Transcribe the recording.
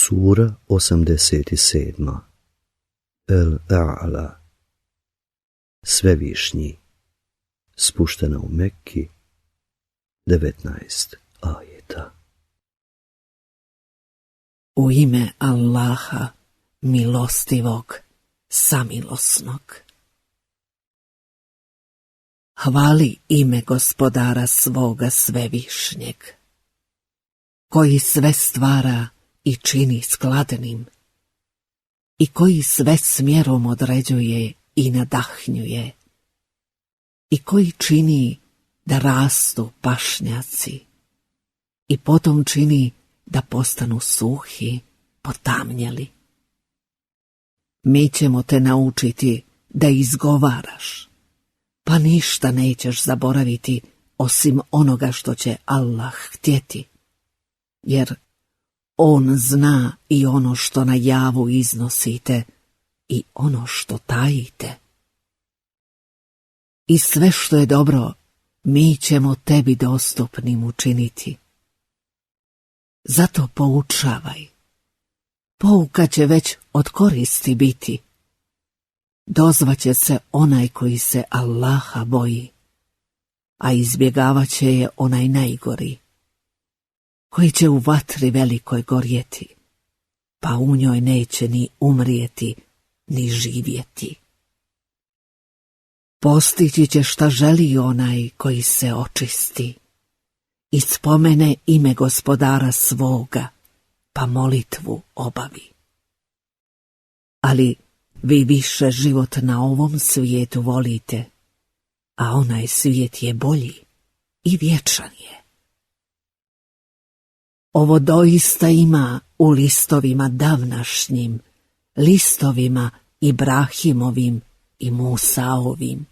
Sura 87. El-A'la, Svevišnji, spuštena u Mekki, 19 ajeta. U ime Allaha, milostivog, samilosnog. Hvali ime Gospodara svoga svevišnjeg, koji sve stvara i čini skladnim, i koji sve smjerom određuje i nadahnjuje, i koji čini da rastu pašnjaci, i potom čini da postanu suhi, potamnjeli. Mi ćemo te naučiti da izgovaraš, pa ništa nećeš zaboraviti osim onoga što će Allah htjeti, jer On zna i ono što na javu iznosite i ono što tajite. I sve što je dobro, mi ćemo tebi dostupnim učiniti. Zato poučavaj. Pouka će već od koristi biti. Dozvaće se onaj koji se Allaha boji, a izbjegavat će je onaj najgori, koji će u vatri velikoj gorjeti, pa u njoj neće ni umrijeti, ni živjeti. Postići će šta želi onaj koji se očisti i spomene ime Gospodara svoga, pa molitvu obavi. Ali vi više život na ovom svijetu volite, a onaj svijet je bolji i vječan je. Ovo doista ima u listovima davnašnjim, listovima Ibrahimovim i Musaovim.